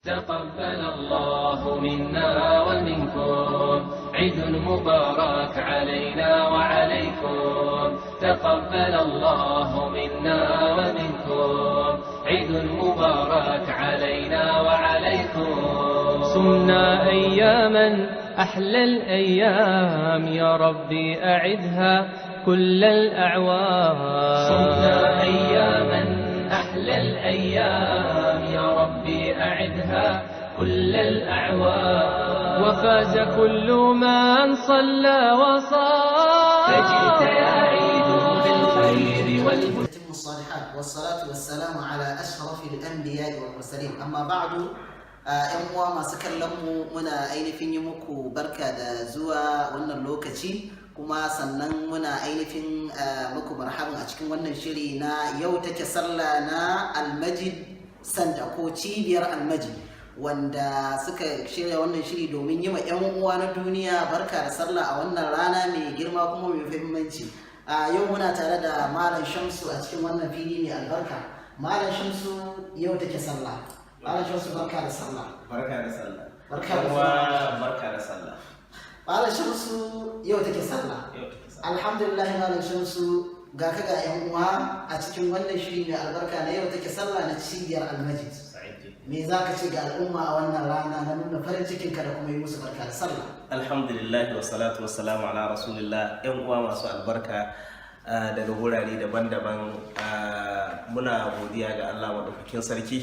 تقبل الله منا ومنكم، عيد مبارك علينا وعليكم. تقبل الله منا ومنكم، عيد مبارك علينا وعليكم. صمنا أياما أحلى الأيام، يا ربي أعدها كل الأعوام. صمنا أياما أحلى الأيام، يا ربي أعدها كل الأعوام. وفاز كل من صلى وصام، فجئت يا عيد بالخير والبشر. تتم الصالحات، والصلاة والسلام على أشرف الأنبياء والمرسلين، أما بعد. ‘Yan uwa masu kallon mu, muna ainihin yi muku barka da zuwa wannan lokaci, kuma sannan muna ainihin muku marhaban a cikin wannan shiri na Yau Take Sallah na Almajid Center ko cibiyar Almajid, wanda suka shirya wannan shiri domin yi ma 'yan uwa na duniya barka da sallah a wannan rana mai girma kuma mai muhimmanci. A yau muna tare da Malam Shamsu a cikin wannan fili mai albarka. Malam Shamsu, yau take sallah. Malam Shamsu, barka da sallah. Barka da sallah. Barka da Uwa, barka da sallah. Malam Shamsu, yau take sallah. Yau take sallah. Alhamdulillah. Malam Shamsu, ga ka ga 'yan uwa a cikin wannan shiri mai albarka na Yau Take Sallah na cibiyar Almajid. Sa'id. Me za ka ce ga al'umma a wannan rana na nuna farin cikinka da kuma yi musu barka da sallah? Alhamdulillah, wa salatu wa salamu ala rasulillah. Yan uwa masu albarka daga wurare daban-daban, muna godiya ga Allah maɗaukakin sarki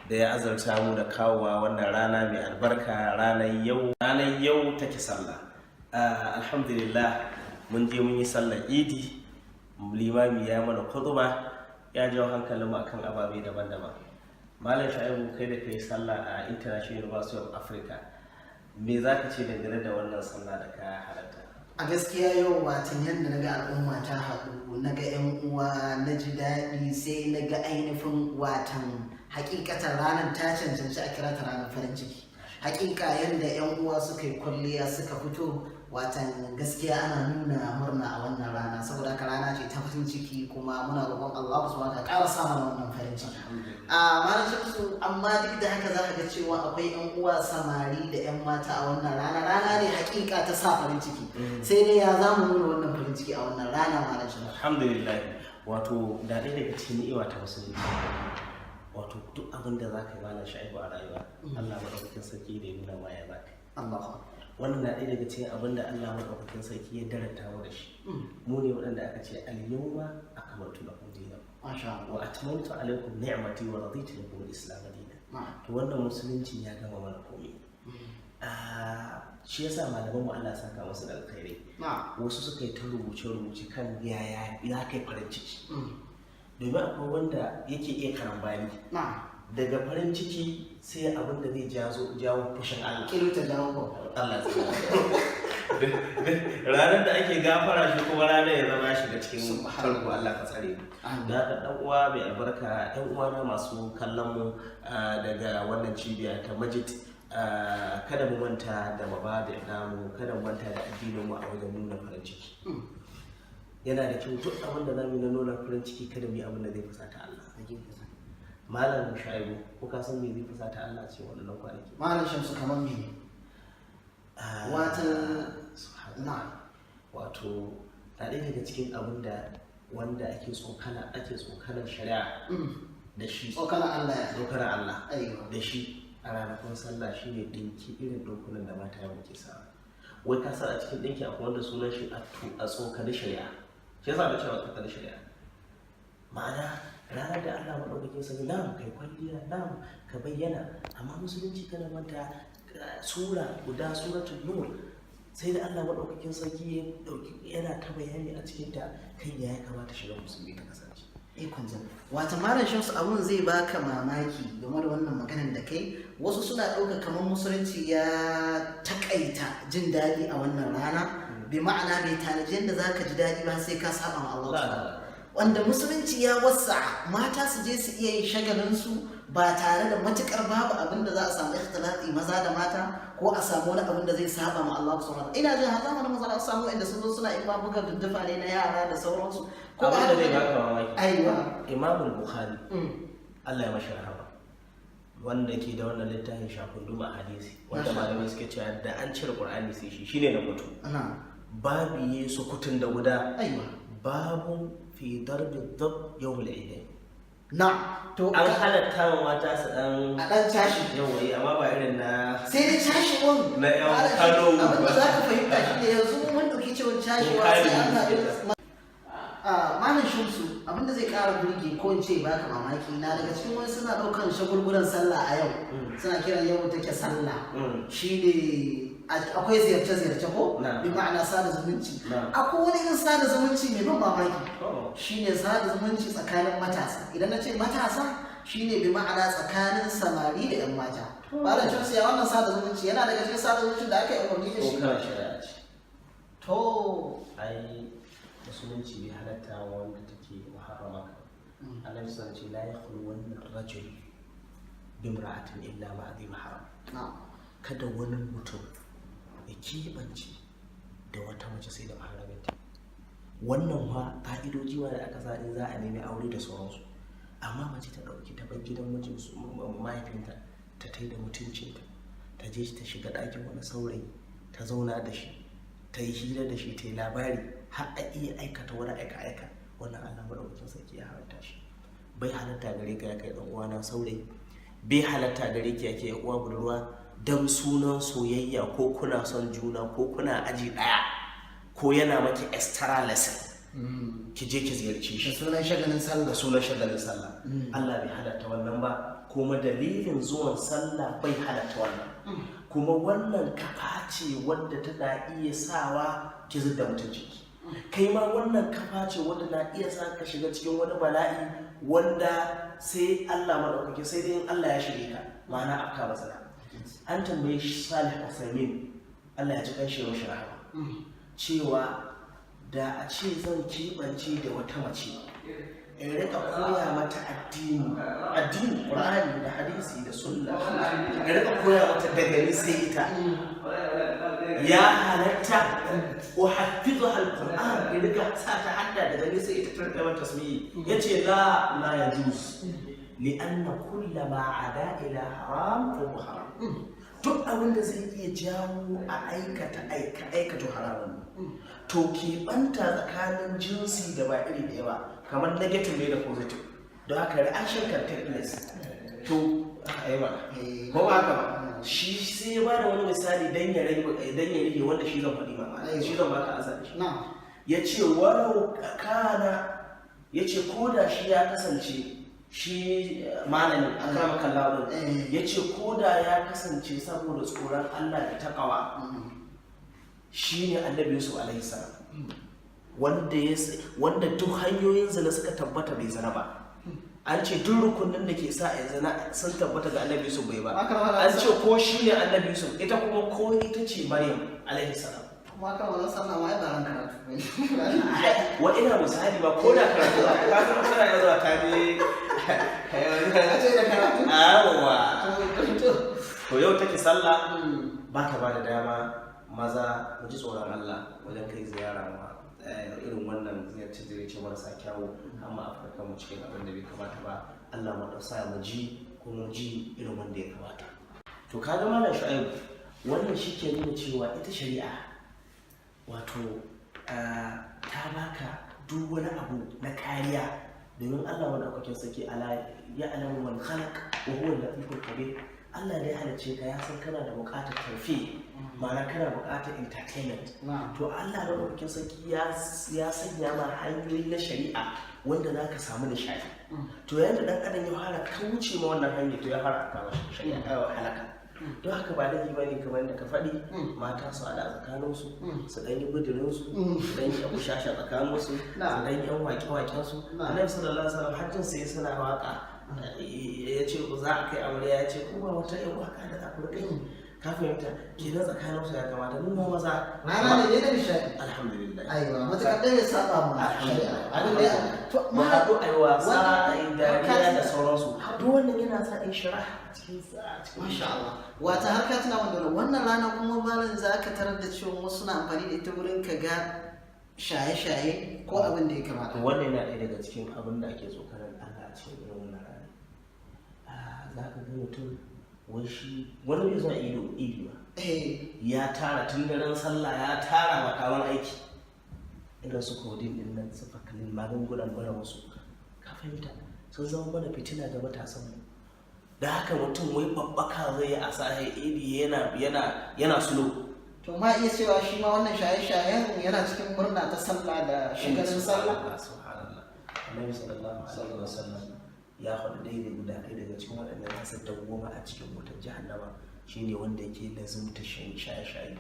da ya azurta mu da kawowa wannan rana mai albarka, ranar yau take sallah. Alhamdulillah, mun je mun yi sallar Idi, limami ya mana khutba, ya jawo hankalin mu akan ababe daban-daban. Malam Sha'ibu, kai da kai sallah a International University of Africa, me za ka ce dangane da wannan sallah da ka halarta? A gaskiya yau, watan yadda na ga al'umma ta haɗu, na ga 'yan uwa, na ji daɗi, sai na ga ainihin watan hakikatan ranar ta cancanci a kira ta ranar farin ciki. Hakika yadda 'yan uwa suka yi kwalliya suka fito, watan gaskiya ana nuna murna a wannan rana. Saboda haka rana ce ta farin ciki, kuma muna roƙon Allah subhanahu wa ta'ala ƙara sa mana wannan farin ciki a Malam Shamsu. Amma duk da haka, za ka ga cewa akwai 'yan uwa samari da 'yan mata a wannan rana. Rana ne hakika ta sa farin ciki, sai dai ya za mu nuna wannan farin ciki a wannan rana, Malam Shamsu? Alhamdulillah. Wato da ɗaya daga cikin ni'ima ta musulunci, wato duk abin da za ka yi, Malam Sha'ibu, a rayuwa, Allah maɗaukakin sarki da ya nuna ma ya za ka yi. Allahu. Wannan na ɗaya daga cikin abin da Allah maɗaukakin sarki ya darata mu da shi. Mu ne waɗanda aka ce al-yawma akmaltu lakum dinakum Masha Allah. wa atmamtu alaykum ni'mati wa raditu lakum al-islam dinan. To wannan musulunci ya gama mana komai. Shi yasa malaman mu, Allah ya saka musu da alkhairi, wasu suka yi ta rubuce-rubuce kan yaya ya kai farin ciki, domin akwai wanda yake iya karambani, daga farin ciki sai abin da zai jawo fushin Allah. Kilo ta jawo ko. Allah ya tsare. Ranar da ake gafara, shi kuma ranar ya zama ya shiga cikin tarko. Allah ka tsare mu. Amin. Da haka, dan uwa mai albarka, yan uwana masu kallon mu daga wannan cibiya ta Majid, kada mu manta da mabadi namu, kada mu manta da addinin mu a wajen nuna farin ciki. Yana da kyau duk abin da zamu yi na nuna farin ciki, kada mu yi abin da zai fusata Allah. Malam Shaibu, ko ka san me zai fusata Allah cikin waɗannan kwanaki? Malam Shamsu, kamar me? Watan Subhanallah. Wato na ɗaya daga cikin abin da wanda ake tsokanar shari'a da shi, Tsokanar Allah ya. Tsokanar Allah Aiwa. da shi a ranakun sallah shine ɗinki, irin ɗinkunan da mata muke sawa. Wai ka san a cikin ɗinki akwai wanda sunan shi a tsokani shari'a? Shi yasa da cewa tsokani shari'a, ma'ana ranar da Allah maɗaukakin sarki, na'am, kai kwalliya, na'am, ka bayyana, amma musulunci, kada manta sura guda, Suratul Nur, sai da Allah maɗaukakin sarki ya ɗauki yana ta bayani a cikin ta kan ya kamata shiga musulmi ta kasance. Ikon jama. Wata Malam Shamsu, abun zai baka mamaki game da wannan maganar da kai. Wasu suna ɗauka kamar musulunci ya takaita jin daɗi a wannan rana, bi ma'ana bai tanaji yadda za ka ji daɗi ba sai ka saba ma Allah subhanahu. Wanda musulunci ya wasa mata su je su iya yin shagalinsu ba tare da matukar babu abin da za a samu ikhtilati maza da mata, ko a samu wani abin da zai saba ma Allah subhanahu. Ina jin har zamanin maza za su samu inda sun zo suna in ma buga duddufa ne na yara da sauransu, ko ba Abin da haka zai bane? baka mamaki, Aiwa. Imamul Bukhari, Allah ya mashi rahama. Wanda ke da wannan littafin shafin duma hadisi, wanda Masha malamai suke cewa da an cire Qur'ani sai shi, shine na mutu. Na'am. Babu yesu kutun da guda. Aiwa. Babu fi darbi dhab yawm al-eid. Na'am, to An halatta wa mata su dan a dan tashi. Yawa, amma ba irin na Sai dai cashewan na yan Malam, Kano abin da ba. za ka fahimta shi ne yanzu mun ɗauki cewa cashewa Ko sai an kayan haɗu. Malam Shamsu, abin da zai ƙara burge ko in ce baka mamaki, na daga cikin wani suna ɗaukan shagulgulan sallah a yau, suna kiran yau take sallah, shine akwai ziyarce-ziyarce ko Na'am. bi ma'ana sada zumunci. Na'am. Akwai wani irin sada zumunci mai ban mamaki, Oh. shine sada zumunci tsakanin matasa. Idan na ce matasa, shine bi ma'ana tsakanin samari da 'yan mata. Malam Shamsu, ya wannan sada zumunci yana daga cikin sada zumuncin da aka yi umarni da shi? Tsokanar shari'a ce. To. Ai musulunci bai halatta wa wanda take muharrama ka. Annabi sun ce la yakhlu wannan rajul bi imra'atin illa ma dhi mahram. Kada wani mutum ya keɓance da wata mace sai da maharaminta. Wannan fa ka'idoji ma da aka sa in za a nemi aure da sauransu. Amma mace ta ɗauki ta bar gidan mijinsu, mahaifinta, ta tai da mutuncinta, ta je ta shiga ɗakin wani saurayi, ta zauna da shi, ta yi hira da shi, ta yi labari, har a iya aikata wani aika-aika. Wannan Allah maɗaukakin sarki ya haramta shi. Bai halatta gare ka ya kai ɗan uwana saurayi, bai halatta gare ki ya ke yan uwa budurwa, dan sunan soyayya ko kuna son juna ko kuna aji ɗaya ko yana maki extra lesson, ki je ki ziyarci Da shi sunan shagalin sallah. Da sunan shagalin sallah. Allah bai halatta wannan ba, kuma dalilin zuwan sallah bai halatta wannan. Kuma wannan kafa ce wadda tana iya sawa ki zudda mutuncinki. Kai ma wannan kafa ce wadda na iya sa ka shiga cikin wani bala'i wanda sai Allah maɗaukaki, sai dai in Allah ya shirye ka, ma'ana afka matsala. An tambaye shi Salih Usaimin, Allah ya ji kan shi mashi rahama, cewa da a ce zan keɓance da wata mace in rika koya mata addini, addini, Qur'ani da hadisi da sunna, in rika koya mata daga ni sai ita, ya halatta? Wa hafizuha alquran, in rika sa ta hadda daga ni sai ita, ta rika mata tasmi'i. Yace la, la yajuz, li'anna kulla ma ada ila haram fa huwa haram. Duk abin da zai iya jawo a aikata aika aikata haramun ne. To keɓanta tsakanin jinsi da ba iri ɗaya ba kamar negative ne da positive, don haka reaction can take place. To ai ba ko ba haka ba, shi sai ya bada wani misali dan ya rage wanda shi zan faɗi ma, shi zan baka ansa da shi. Na'am. Ya ce walau kana, ya ce ko da shi ya kasance shi malami a kama kallon, ya ce ko da ya kasance saboda tsoron Allah da takawa, shi ne Annabi Yusuf alaihi salam, wanda duk hanyoyin zina suka tabbata bai zina ba. An ce duk rukunin da ke sa a zina sun tabbata ga Annabi Yusuf, bai ba. Haka wala. An ce ko shi ne Annabi Yusuf, ita kuma ko ita ce Maryam alaihi salam. Kuma kan wannan sallah ma ai ba ran karatu bane. Wa ina misali ba ko da karatu ba ka san kana iya zuwa ka je. A ce da karatu. Awa. To. To yau take sallah, ba ta ba da dama. Maza mu ji tsoron Allah wajen kai ziyara ma irin wannan ziyarce ziyarce marasa kyawu, amma Afirka mu cikin abin da bai kamata ba. Allah mu sa mu ji ko mu ji irin wanda ya kamata. To kaga Malam Shu'aibu, wannan shi ke nuna cewa ita shari'a wato ta baka duk wani abu na kariya, domin Allah madaukakin sarki ala ya alamu man khalaq wa huwa al-latiful khabir. Allah da ya halicce ka ya san kana da buƙatar tarfi, ma'ana kana buƙatar entertainment. To Allah madaukakin sarki ya sanya ma hanyoyi na shari'a wanda za ka samu nishaɗi. To yayin da ɗan adam ya fara kauce ma wannan hanyar, to ya fara kawo shari'a halaka. Don haka ba laifi bane, kamar yadda ka faɗi, mata su haɗa tsakaninsu, su ɗan yi bidirinsu, su ɗan yi abu shasha tsakaninsu, su ɗan yi yan waƙe-waƙensu. Annabi sallallahu alaihi wasallam hajjin sai suna waƙa, ya ce za a kai amarya, ya ce ko ba wata yan waƙa da za ku riƙa yi. Ka fahimta kenan, tsakaninsu ya kamata mu ma maza. Rana ne na nishaɗi. Alhamdulillah. Aiwa, matuƙar ɗaya ya saba ma shari'a abin da ya to mu haɗu a yi wasa, a yi dariya wannan- da sauransu. Duk wannan yana sa in shira cikin sa cikin Masha Allah. Wata har ka tuna wanda wannan rana kuma, malam, za ka tarar da cewa wasu na amfani da ita wurin ka ga shaye-shaye ko abin da ya kamata. Wannan yana ɗaya daga cikin abin da ake tsokanar Allah a cikin irin wannan rana. Za ka ga mutum wai shi wani bai zuwa ido idi ba, ya tara tun daren sallah, ya tara makaman aiki irin su codeine din nan, su Focalin, magungunan mura wasu, ka fahimta, sun zama mana fitina ga matasan mu. Da haka mutum wai babbaka zai yi a sahe idi yana slow. To, ma iya cewa shi ma wannan shaye-shayen yana cikin murna ta sallah da shigarin sallah? Subhanallah! Annabi sallallahu alaihi wasallam ya faɗi ɗaya da guda ɗaya daga cikin waɗanda za su dawwama a cikin wutar jahannama, shine wanda yake lazumta shaye-shaye,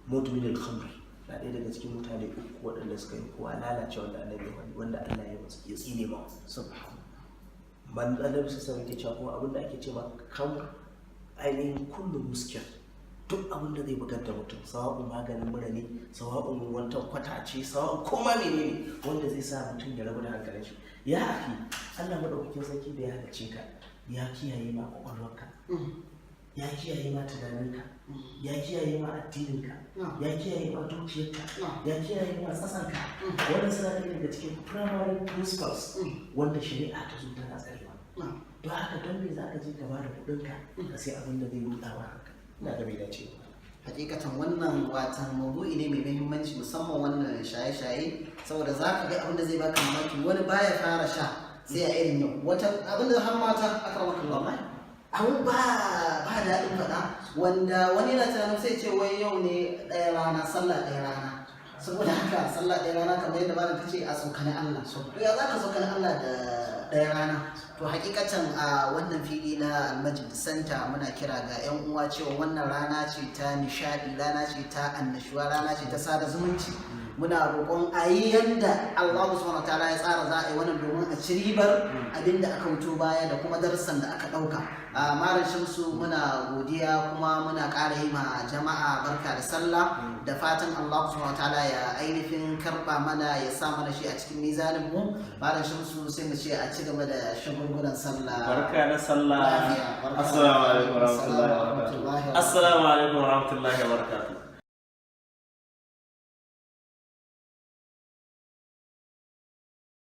mudmin al-khamr. Na ɗaya daga cikin mutane uku waɗanda suka yi kowa lalace, wanda annabi ya faɗi, wanda Allah ya masu ya tsine ma. Subhanallah. Man annabi sallallahu alaihi cewa kuma abin da ake cewa khamr, ainihin kullu muskir, duk abin da zai bugar da mutum, sawa'un maganin mura ne, sawa'un wantan kwata ce, sawa'un koma menene wanda zai sa mutum ya rabu da hankalin shi. Ya akhi, Allah madaukakin sarki da ya halicce ka ya kiyaye ma kwakwalwarka, ya kiyaye ma tunaninka, ya kiyaye ma addininka, ya kiyaye ma dukiyarka, ya kiyaye ma tsatsanka. Wannan suna ɗaya daga cikin primary principles wanda shari'a ta zo tana tsarewa. Don haka, don me za ka je ka bada kuɗinka ka sai abin da zai ruɗa ma hankali? Ina ga bai dace ba. Hakikatan wannan watan maudu'i ne mai muhimmanci, musamman wannan shaye-shaye, saboda za ka ga abin da zai baka mamaki, wani baya fara sha sai a irin yau. Wata abin da har mata, akramakallah, abun ba daɗin faɗa, wanda wani yana tunanin sai ce wai yau ne ɗaya rana sallah, ɗaya rana. Saboda haka sallah ɗaya rana, kamar yadda malam ta ce, a tsokani Allah. To, ya za ka tsokani Allah da ɗaya rana? To, hakikatan a wannan fili na Almajid Center muna kira ga 'yan uwa cewa wannan rana ce ta nishadi, rana ce ta annashuwa, rana ce ta sada zumunci. Muna roƙon a yi yanda Allah subhanahu wa ta'ala ya tsara za a yi wannan, domin a ci ribar abinda aka wuto baya da kuma darussan da aka ɗauka. A Malam Shamsu, muna godiya kuma muna ƙara yi ma jama'a barka da sallah, da fatan Allah subhanahu wa ta'ala ya ainihin karɓa mana, ya sa mana shi a cikin mizanin mu. Malam Shamsu, sai mu ce a ci gaba da shagulgulan sallah. Barka da sallah. Lafiya, barka. Assalamu alaikum warahmatullahi Assalamu wabarakatuh. Assalamu alaikum warahmatullahi wabarakatuh.